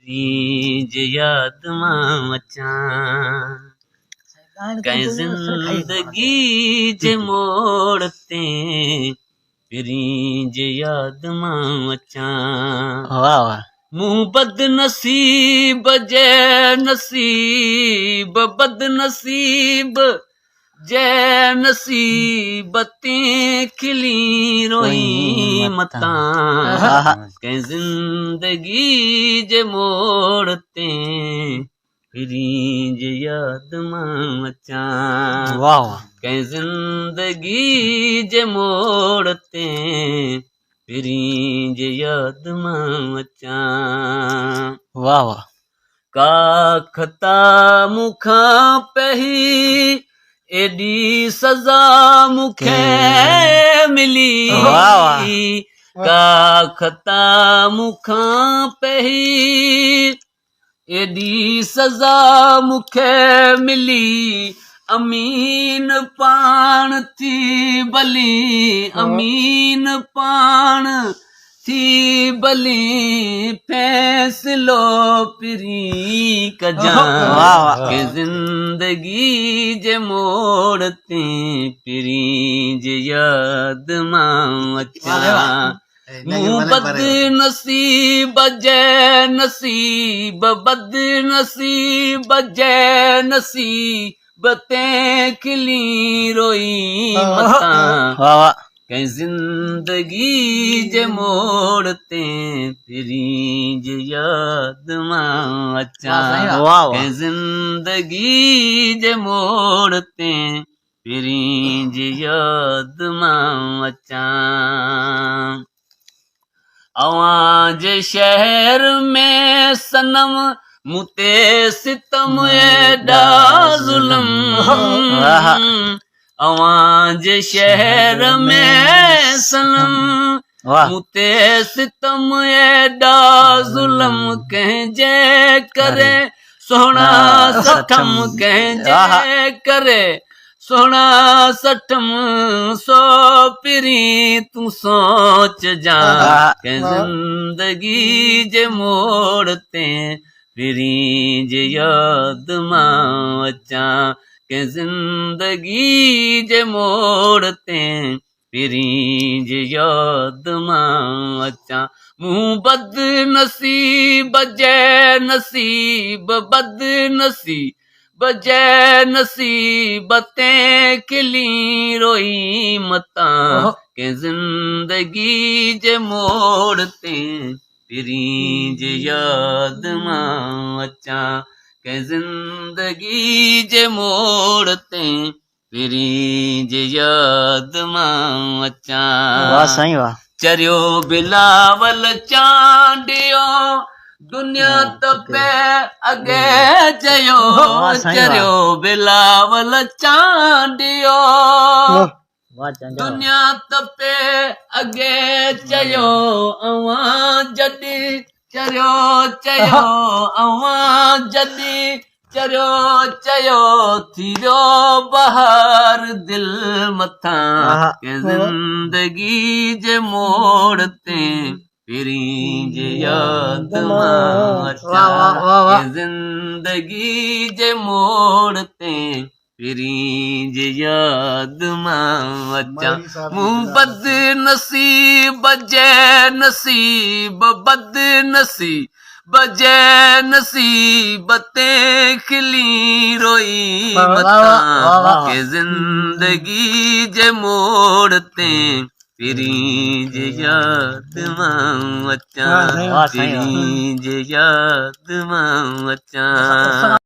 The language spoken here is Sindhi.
پرين جي ياد مان اچان. ڪنهن زندگي جي موڙ تي پرين جي ياد مان اچان. واھ واھ. مون بدنصيب جي نصيب بدنصيب جي نصيب تي کلي روئين متان ڪنهن زندگي جي موڙ تي پرين جي ياد مان اچان. واھ واھ. ڪنهن زندگي جي موڙ تي پرين جي ياد مان اچان. واھ واھ. ڪا خطا مون کان پئي ايڏي سزا مون کي ملي. واھ واھ. ڪا خطا مون کان پئي ايڏي سزا مون کي ملي. امين پاڻ ٿي بلي امين پاڻ ٿي بلي فيصلو پرين ڪجان. واھ واھ. ڪنهن زندگي جي موڙ تي پرين جي ياد مان اچان. مون بدنصيب جي نصيب بدنصيب جي نصيب تي کلي روئي متان. واھ واھ. ڪنهن زندگي جي موڙ تي پرين جي ياد مان اچان. واھ واھ. ڪنهن زندگي جي موڙ تي پرين جي ياد مان اچان. اوهان جي شهر ۾ صنم مون تي ستم ايڏا ظلم. اوهان جي شهر ۾ صنم مون تي ستم ايڏا ظلم. ڪنهن جي ڪري سهڻا سٺم ڪنهن جي ڪري سهڻا سٺم سو پرين تون سوچجان. ڪنهن زندگي جي موڙ تي پرين جي ياد مان اچان. ڪنهن زندگي جي موڙ تي پرين جي ياد مان اچان. مون بدنصيب جي نصيب بدنصيب جي نصيب تي کلي روئي متان. ڪنهن زندگي جي موڙ تي پرين جي ياد مان اچان. ڪنهن زندگي جي موڙ تي پرين جي ياد مان اچان. واھ سائين واھ. چريو بلاول چانڊيو دنيا ته پي اڳي چيو. چريو بلاول چانڊيو دنيا ته پي اڳي چيو. اوهان جڏهن چريو چيو اوهان جڏهن چريو چيو ٿي ويو بهار دل مٿان. ڪنهن زندگي جي موڙ تي پرين جي ياد مان اچان. ڪنهن زندگي جي موڙ تي پرين جي ياد مان اچان. مون بدنصيب جي نصيب بدنصيب جي نصيب تي کلي روئي متان. ڪنهن زندگي جي موڙ تي پرين جي ياد مان اچان. پرين جي ياد مان اچان.